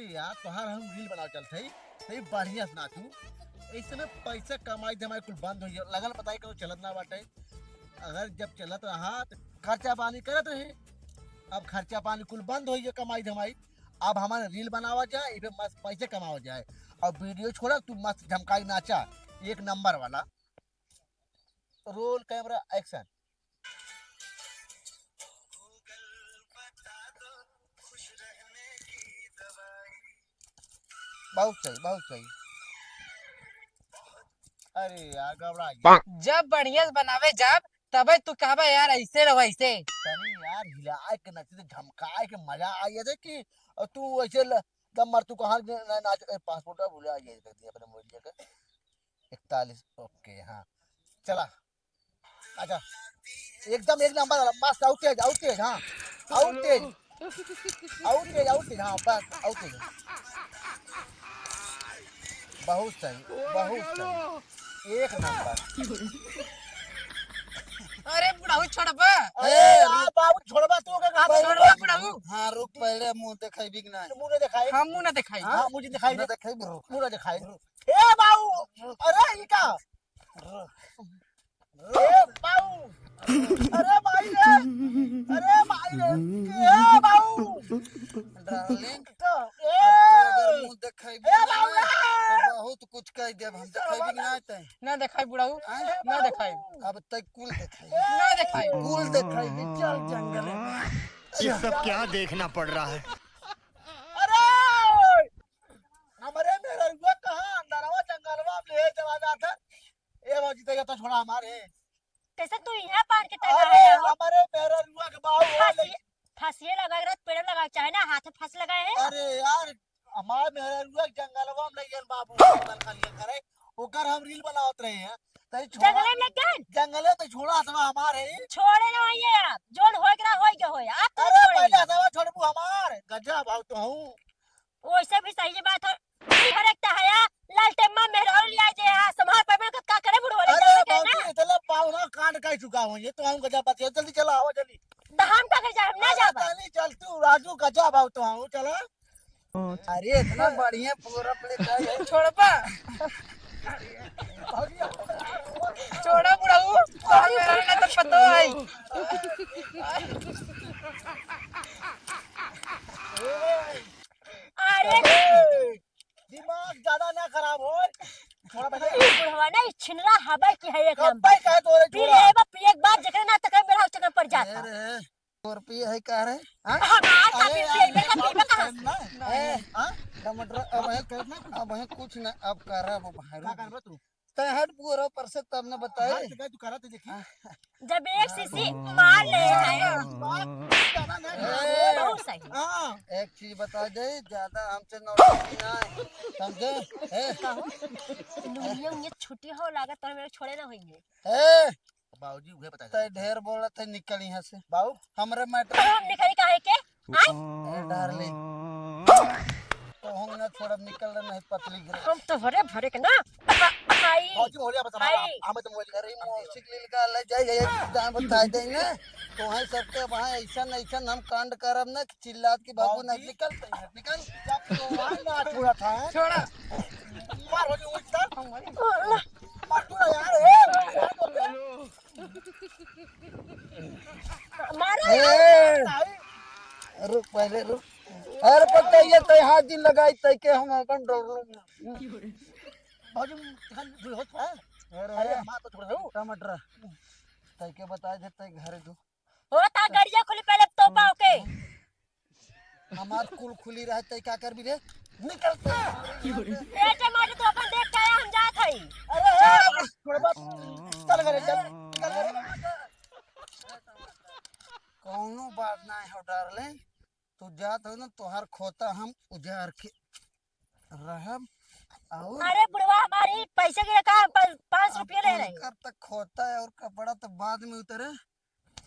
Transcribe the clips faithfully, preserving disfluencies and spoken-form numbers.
यार, तोहार हम reel बनावे चलत हई, सही बढ़िया से नाचू। ऐसे में पैसा कमाई धमाई कुल बंद हो गया, लगल पता ही करो चलत ना बाटे। अगर जब चलत रहा तो खर्चा पानी करत रहे, अब खर्चा पानी कुल बंद हो गया, कमाई धमाई। अब हमारे reel बनावा जाए, इबे मस्त पैसे कमावा जाए। और video छोड़ा, तू मस्त झमकाई नाचा, एक नंबर वाला। Roll camera action। बहुत सही, बहुत सही। अरे यार, घबरा गया। जब बढ़िया से बनावे जाब, तबे तू कहबा यार, ऐसे रहो, ऐसे। तनी यार, हिलाए के, नचे से झमकाए के मजा आ गया था कि, और तू ऐसे ल-, दम मार, तू कहाँ न-, न-, नाच, ए, passport भूला गया, कर दिया अपने mobile लेकर। इकतालीस, OK, हाँ, चला। अच्छा, एकदम एक नंबर वाला, मस्त, और तेज, और तेज, हाँ, और तेज, और तेज, और तेज, हाँ, बस, और तेज। बहुत सही, बहुत सही, एक नंबर। अरे बुढ़ऊ, छोड़बा? अरे यार बाबू, छोड़बा तू के कहा था? छोड़बा बुढ़ऊ। हाँ, रुक, पहले मुँह देखाई बिक ना। मुँह ना देखाई। हम मुँह ना देखाई। हाँ, मुझे दिखाई ना दे। देखाई, रुक। मुँह ना दिखाई। ए बाबू, अरे ई का? ए बाऊ! अरे माई रे! अरे माई रे! ए बाऊ! Darling, तो, ए! अब तू अगर मुँह देखाई ए बाऊ ना, रे! तो बहुत कुछ कह देब हम। देखाई भी ना तै। ना देखाई बुढ़ऊ, आय? ना देखाई। अब तै कुल देखाई। ना देखाई। कुल देखाई, चल जंगल में। ये सब क्या देखना पड़ रहा है? अरे! हमरे मेहररुआ कहाँ अंदरवा जंगलवा में ले चला जात है। ए भौजी, तैया तो छोड़ा हमारे। कैसे तू यहाँ पार के टंगा अरे, है हो? हमारे मेहररुआ के बाऊ हो फंसी, ले। फंसिए लगा के रख, पेड़ लगा के चाहे ना, हाथ में फंस लगा है। अरे यार, हमारे मेहररुआ के जंगलवा में ले गए बाबू, जंगल खा लिया करे। ओकर हम reel बनावत रहे हैं। तई छोड़ा। जंगले में लेके गए? जंगले तो छोड़ा हथवा हमारे ही। छोड़े ना वही है आप, जोन होए के रहा, होए के होए। आप तो अरे, छोड़े पहले नहीं। हथवा छोड़बू हमार। गजब भाव तो हूँ। वैसे भी सही बात है। घर एक तो हया, लालटेम्मा मेहरारू लिया जे है, संभाल पावे ना, का करे बुढ़वा ले अरे जावे के ना। बाबू, इतना पावना कांड कर चुका हूँ, ये तो हम गजब बात है, जल्दी चला, आओ जल्दी। तो हम का कर जाए, हम ना अरे जाबा। जल्दी चल तू, राजू गजब आओ तो हम चला। अरे इतना बढ़िया पूरा play कर छोड़बा। छोड़ा बुढ़ऊ, तोहर मेहरारू ना तो पतो है। अरे ए, दिमाग ज्यादा ना खराब हो। थोड़ा बजे ई बुढ़वा ना, ई छिनरा हबै की है एक कब नंबर। भाई कहे तोरे पी छोड़ा? लेबा, पिए के बाद जेकरे ना तकरे मेरा चक्कर पड़ जाता। अरे, तोर पिए है का रे? हाँ? हमार का अरे पी, यार, पिए का, ये पिए बात का। करना है। ए, हाँ? टमाटर, अब है, करना है कुछ? अब है कुछ ना, अब कर, अब बाहर। का करबा तू? तै हट पूरा पर से तब न बताए। हाँ, तो क्या तू करा तो देखी। हाँ। जब एक सीसी मार ले है। ज्यादा ना ए, बहुत सही। हाँ। एक चीज बता दे, ज्यादा हमसे नौटंकी ना है, समझे? ए। कहो, लुंगिया उंगिया छुट्टी हो लागत, तो मेरे छोड़े ना होइए। ए, बाबूजी उहे बता तै देते। ढेर बोलत है, निकल यहाँ से। बाबू। हमरे matter हम निकली काहे के? आय? ए, darling। तो हम ना छोड़ब, निकल रहे नहीं पतली गिरे। हम तो भरे भरे के ना। आई। बाबूजी बोलिया बस हमारा, आई। हम, हम तो बोलिया। अरे मौसी के लिए का ले जाए, ये जान बता दे ना। तो है सबके वहाँ ऐसा नहीं, ऐसा हम कांड करब ना कि चिल्लात की बाबू ना बाबूजी। निकल, निकल। जब तो वहाँ ना छोड़ा था। छोड़ा। मार हो जो उधर। मार तू ना यार, ए। मारा ए, यार। रुक पहले रुक। अरे पता ये तय हाथ दिन लगाई तय के हम अपन डर लूंगा। बाजू खान भी होत है। अरे अरे मार तो छोड़ दो। टमाटर। तय के बता दे तय घर दो। होता गड़िया खुली पहले तो पाओ के। हमार कुल खुली रहे, तै का करबी रे? निकल तै। ए, जमाई, तू अपन देख के आया, हम जात हई। अरे, ए, छोड़ बस। चल घरे, चल। निकल घरे। कौनो बात ना हो, darling। तू जात हो ना, तोहार खोता हम उजाड़ के रहब। और अरे बुढ़वा, हमारी पैसे के का, पा-, पाँच रुपये ले रहे। उनकर तक खोता है और कपड़ा तो बाद में उतरे।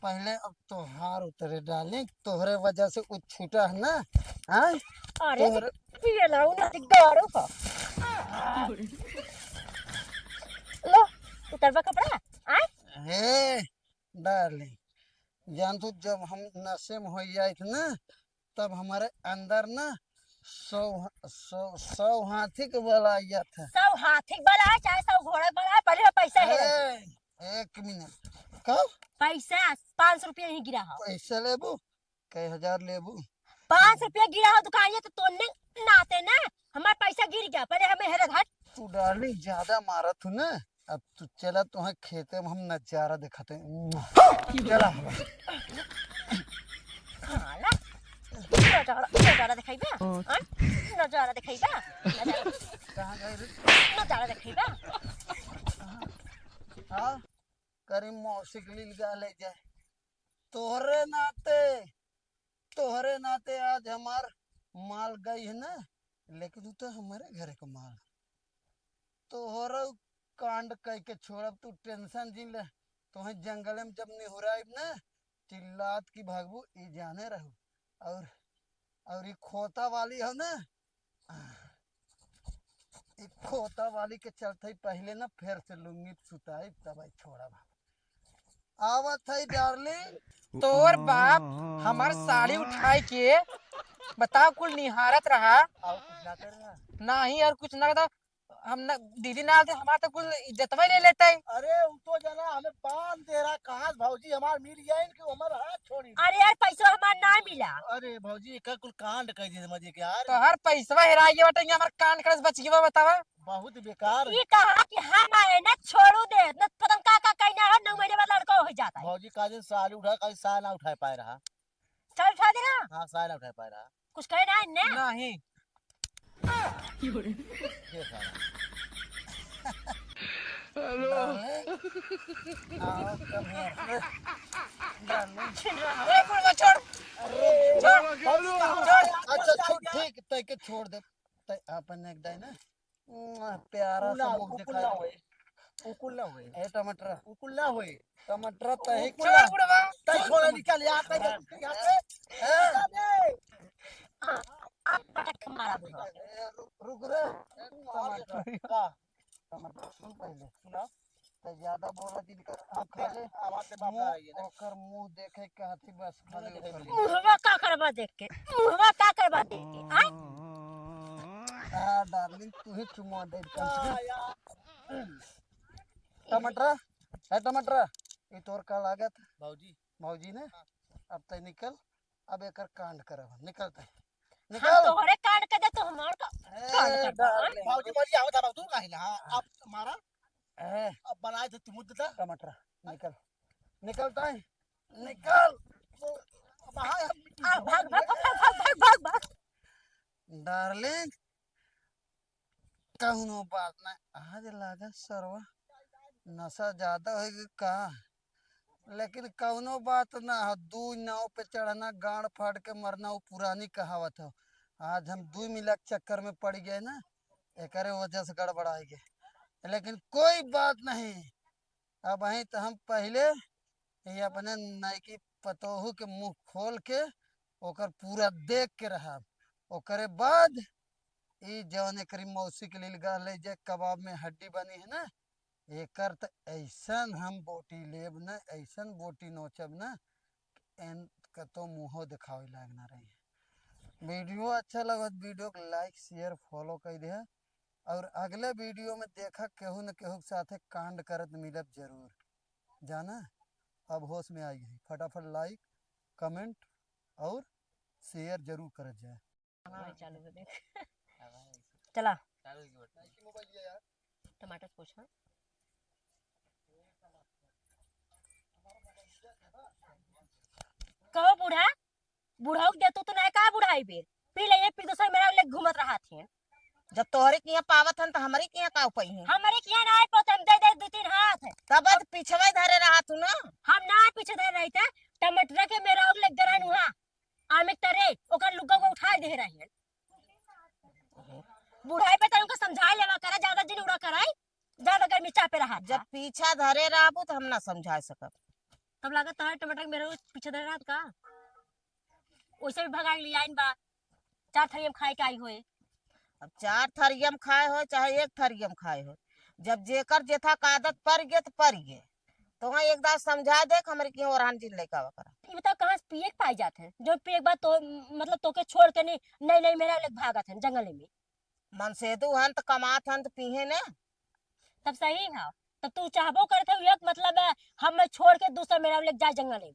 पहले अब तोहार उतरे darling, तोहरे वजह से उ छूटा है ना, हाँ? अरे तोहरे पिए ला, उ नदी गाड़ो का। लो, उतरबा कपड़ा, आय? हे darling, जान तू जब हम नशे में हो जाए थे ना, तब हमारे अंदर ना सौ, सौ, सौ हाथी के बल आइ जात है। सौ हाथी के बल आए, चाहे सौ घोड़ा के बल आए, पहले पैसा है। ए, एक मिनट। कब? पैसा, पाँच सौ रुपया ही गिरा हो। पैसा लेबू? कई हजार लेबू? पाँच सौ रुपया गिरा हो दुकानिया, तो तोने नाते ना, हमार पैसा गिर गया, पहले हमें हेरे घाट। तू डार्लिंग ज्यादा मारत हूँ ना, अब तू चला, तोहे खेते में हम नजारा दिखाते हैं। चला। साला, नजारा, नजारा दिखाइबा? हाँ? नजारा दिखाइबा? नजारा, कहाँ गए रे? नजारा दिखाइबा? हाँ? करीम मौसी के लिए गा ले जाए। तोहरे नाते, तोहरे नाते आज हमार माल गई है ना, लेकिन तू तो हमारे घरे का माल। तोहरा कांड कई के छोड़ब, तू टेंशन जिन ले। तोहे जंगले में जब निहुराइब ना, चिल्लात की भागबू, ई जाने रहू। और, और ई खोता वाली हो ना, ई खोता वाली के चलते ही पहले ना फेर से लुंगी सुताइब, तब आई छोड़ब। आवत है डार्लिंग। तोर बाप हमार साड़ी उठाए के बताओ, कुल निहारत रहा। और कुछ ना कर रहा। नहीं, और कुछ ना था। हम ना, दीदी ना आते, हमार तो कुल इज्जतवा ले लेते। अरे, उ तो जना हमें बांध दे रहा, कहाँ से भौजी हमार मिल गया इनके, हमार हाथ छोड़ी। अरे यार, पैसा हमार ना मिला। अरे भौजी, का कुल कांड कर दिए समझिए के यार। तो हर पैसवा हेरा गया बटे, हमार कांड करे से बच गया, बतावा। बहुत बेकार। ये कहा कि हम आए ना, छोड़ू दे, न पता न का का कहना है, नौ महीने बाद लड़का हो जाता है। भौजी का दिन साड़ी उठा, का दिन साया ना उठा पाए रहा। साड़ी उठा दे रहा? हाँ, साया ना उठा पाए रहा। कुछ कहे ना इनने? नहीं। ये साला। हेलो। डार्लिंग, आओ, come here। डार्लिंग। अरे, बुढ़वा, छोड़। अरे, छोड़, छोड़। अच्छा, छोड़, ठीक, तय के छोड़ दे। तय अपन एक दाई ना, मुआ, प्यारा सा मुंह दिखाई। उ कुल ना होए। उ कुल ना होए। ए, टमाटर। उ कुल ना होए। टमाटर तय उ कुल ना। छोड़, बुढ़वा। तय छोड़, निकल यार, तय निकल यार। ए। निकल दे। आ, आ, पटक के मारा बुढ़वा। ए, रुक, रुक रे। टमाटर। का? टमाटर सुन पहले। सुना। त ज्यादा बोला जिन कर, अब पहले आवाज से बाप मुंह, आ गई ना। ओकर मुंह देखे के हाथी बस खाली ओकर मुंह। मुंहवा का करबा देख के? मुंहवा का करबा देख के? आय? आ, डार्लिंग, तू ही चुम्मा दे कम से कम। आ, यार। टमाटर, है टमाटर, ये तोर का लागत? भौजी। भौजी ने? हाँ। अब तय निकल, अब एकर कांड करब हम। निकल तय। हम निकल। तोहरे कांड कर दे, तो हमार का ए, कांड कर दे, हाँ? डार्लिंग। भौजी, भौजी, आवत है, तू काहे ला? हाँ, अब मारा। ए। अब बनाए थे तुम मुद्दा। टमाटर, निकल। निकल तय। निकल। अब हाँ, हम आ, भाग, भाग, भाग। डार्लिंग, कौनो बात ना, आज लागत सरवा नशा ज्यादा होइगे का, लेकिन कौनो बात ना हो। दू नाव पे चढ़ना, गाड़ फाड़ के मरना, वो पुरानी कहावत हो। आज हम दू मिला के चक्कर में पड़ गए ना, एकरे वजह से गड़बड़ाइ गए, लेकिन कोई बात नहीं। अबहीं त हम पहिले ई अपने नयकी पतोहू के मुँह खोल के ओकर पूरा देख के रहब। ओकरे बाद ई जौन एकरी मौसी के लीलगा ले जे कबाब में हड्डी बनी है ना, एकर त ऐसन हम बोटी लेब न, ऐसन बोटी नोचब न, एन कतो मुँहो देखावे लायक ना रही। वीडियो अच्छा लगत, वीडियो के like, share, follow कर दे। और अगले वीडियो में देखा केहू न केहू के साथे कांड करत मिलब जरूर। जाना, अब होश में आई है, फटाफट like, comment और share जरूर करत जाए। हाँ, चालू है, देख। चला। चालू है, मोबाइल लिया यार। टमाटर से पूछा। कहो बूढ़ा, बुढ़ऊ के देतू तो नहीं का बुढ़ाई बेर? पी ले, ये पी, दूसर मेरा ले घूमत रहा थे। जब तोहरे किहाँ पावत हन, त हमरे किहाँ का पइहें? हमरे किहाँ ना आए पावत, हम दे दे दू तीन हाथ। तब त पिछवे धरे रहा तू ना। हम ना पीछे धरे रही थे, टमाटर के मेरा ले गरन हुआ। आमे तरे, ओकर लुग्गा को उठा दे रही है। बुढ़ाई पे तो उनको समझा लेवा करा, ज्यादा जिन उड़ा कराई, ज्यादा गर्मी चापे रहा जब था। पीछा धरे रहबू, त हम ना समझा सकब। तब लागत तोहरे टमाटर के मेरा पीछे धरे रहत का? ओइसे भी भगा के लियाइन बा, चार थरिया में खाए के आई होए। अब चार थरिया में खाए होए, चाहे एक थरिया में खाए होए, जब जेकर जेथा का आदत पड़ गए, त पड़ गए। तो वहाँ एक दास समझा दे कि हमरे किहाँ ओरहन जिन लइके आवा करा। ई बताओ, कहाँ से पिए के पाई जात है? जो पिए के बाद तो, मतलब, तोके छोड़ के नहीं, नहीं, नहीं, मेरा लोग भागत है जंगल में। मनसेदू हन त कमात हन त पीहे ने। तब सही है। तब तू चाहबो करत है, एक मतलब है, हम छोड़ के दूसरा मेरा लोग जाए जंगल में।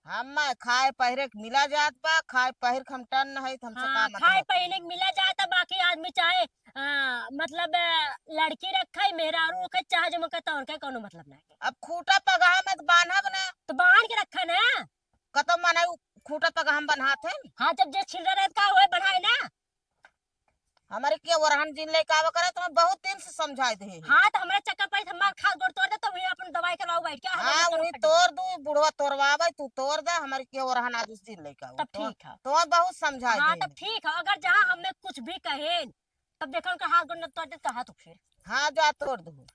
हम खाए पहिरे के मिला जात बा, खाए पहिर के हम टन न है, त हमसे हाँ, का मतलब खाए है? पहिरे के मिला जात बा, बाकी आदमी चाहे, आ, मतलब, आ, लड़की रखे, मेहरारू रखे, चाहे जो मन करता, उनके कोनो मतलब नहीं है। अब खूटा पगहा में त बांधब ना। तो बांध के रखा ना। कतो मने उ खूटा पगहा में बन्हात है। हाँ, जब जे छिलरा रहत का होए, बढ़ाए ना। हमरे के ओरहन जिन लइके आवा करे, तो हम बहुत दिन से समझाए दे हैं। हाँ, तो हमरा चक्कर पड़ी, हमार खास गोड़ तोड़ दे, तो वहीं अपन दवाई करवाओ बैठ के, हम हाँ, अपन वहीं तोड़ दू, बुढ़वा तोड़वावे, तू तोड़ दे, हमरे के ओरहन आज उस दिन लइके आवा। तब तो, ठीक है। तो हम बहुत समझाए हाँ, दे तब हैं। ठीक है, अगर जहाँ हमें कुछ भी कहे, तब देखो उनका हाथ गोड़ न तोड़ दे, तो हाथ उठे। हाँ, जा तोड़ दू।